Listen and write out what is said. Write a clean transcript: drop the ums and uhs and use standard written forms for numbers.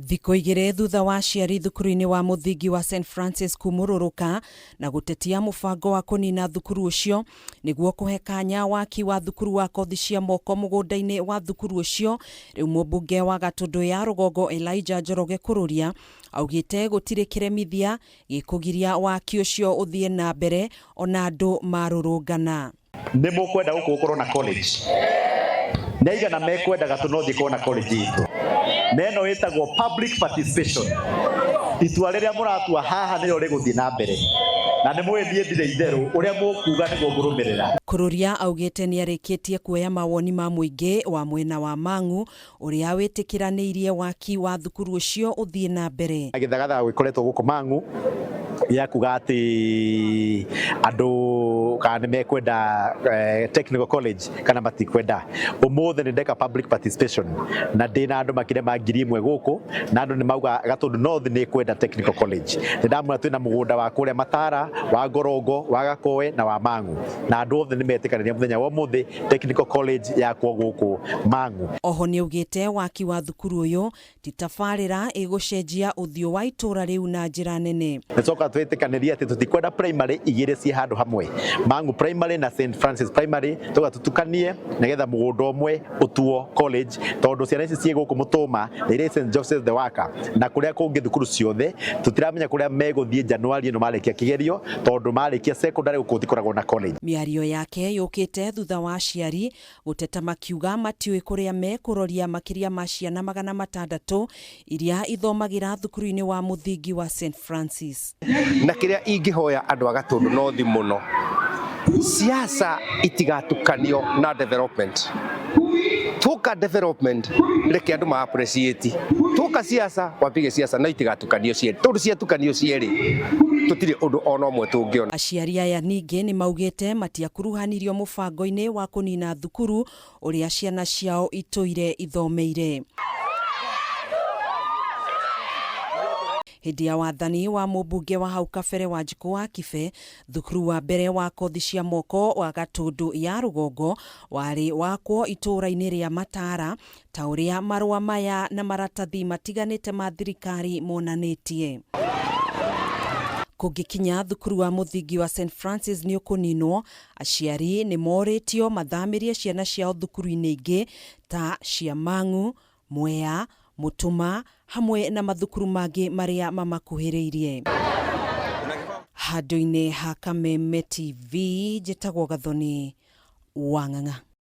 Thikũ igĩrĩ thutha wa aciari thukuru-inĩ wa mũthingi wa St Francis kumũrũrũka na gũtetia mũbango wa kũnina thukuru ũcio nĩguo kũhe kanya waki wa thukuru wa kothi cia moko mũgũnda-inĩ wa thukuru ũcio, rĩu mũmbunge wa Gatũndũ ya Rũgongo Elijah Njoroge Kũrũria augĩte gũtirĩ kĩremithia gĩkũgiria waki ũcio ũthiĩ na mbere ona andũ marũrũngana. Nĩ mũkwenda gũkũ gũkorwo na college? Nĩ aigana mekwenda Gatũ North ĩkorwo na college itũ? Na ĩno ĩtagwo public participation. Itua rĩrĩa mũratua haha nĩrĩo rĩgũthiĩ na mbere. Na nĩ mũĩ niĩ ndirĩ itherũ, ũrĩa mũkuga nĩguo ngũrũmĩrĩra. Kũrũria augĩte nĩarĩkĩtie kuoya mawoni ma mũingĩ wa mwena wa Mang'u ũrĩa wĩtĩkĩranĩirie waki wa thukuru ũcio ũthiĩ na mbere. Gĩthagathaga gĩkoretwo gũkũ Mang'u gĩa kuga atĩ andũ kana nĩ mekwenda technical college kana matikwenda. Ũmũthĩ nĩ ndeka public participation na ndĩna andũ makĩria ma 1000 gũkũ na andũ nĩ mauga Gatũndũ North nĩ kwenda technical college. Nĩ ndamwĩra twĩna mũgũnda wa kũrĩa Matara, wa Ngorongo, wa Gakoe na wa Mang'u na andũ othe nĩ metĩkanĩria mũthenya wa ũmũthĩ technical college yakwo gũkũ Mang'u. Oho nĩaugĩte waki wa thukuru ũyũ ti tabarĩra ĩgũcenjia ũthiũ wa itũra rĩu na njĩra nene. Nĩtũcoka twĩtĩkanĩrie atĩ tũtikwenda primary igĩrĩ ciĩ handũ hamwe, Mang'u Primary na St Francis Primary, tũga tũtukanie nĩgetha mũgũnda ũmwe ũtuo college, tondũ ciana ici ciĩ gũkũ Mũtũma na irĩ St Joseph the Worker na kũrĩa kũngĩ thukuru ciothe tũtiramenya kũrĩa megũthiĩ Januari ĩno marĩkia kĩgerio, tondũ marĩkia secondary gũkũ gũtikoragwo na college. Mĩario yake yũkĩte thutha wa aciari gũteta makiuga matiũĩ kũrĩa mekũroria makĩria ma ciana 600 iria ithomagĩra thukuru-inĩ wa mũthingi wa St Francis. Na kĩrĩa ingĩhoya andũ a Gatũndũ North mũno, siasa itigatukanio na development. Tuka development reke andũ ma appreciate, tuka siasa wapige siasa na itigatukanio cierĩ, tondũ ciatukanio cierĩ tũtirĩ ũndũ ona ũmwe tũngĩona. Aciari aya ningĩ nĩ maugĩte matiakuruhanirio mũbango-inĩ wa kũnina thukuru ũrĩa ciana ciao itũire ithomeire. Hĩndĩ ya wathani wa mũmbunge wa hau kabere wa Wanjikũ wa Kibe, thukuru wa mbere wa kothi cia moko wa Gatũndũ ya Rũgongo warĩ wakwo itũũra-inĩ rĩa Matara, ta ũrĩa marũa maya na maratathi matiganĩte ma thirikari monanĩtie. Kũngĩkinya thukuru wa mũthingi wa St Francis nĩ ũkũninwo, aciari nĩ morĩtio mathamĩrie ciana ciao thukuru-inĩ ingĩ ta cia Mang'u, Mwea, Mũtũma hamwe na mathukuru mangĩ marĩa mamakuhĩrĩirie. Handũ-inĩ ha Kameme TV, njĩtagwo Gathoni Wang'ang'a.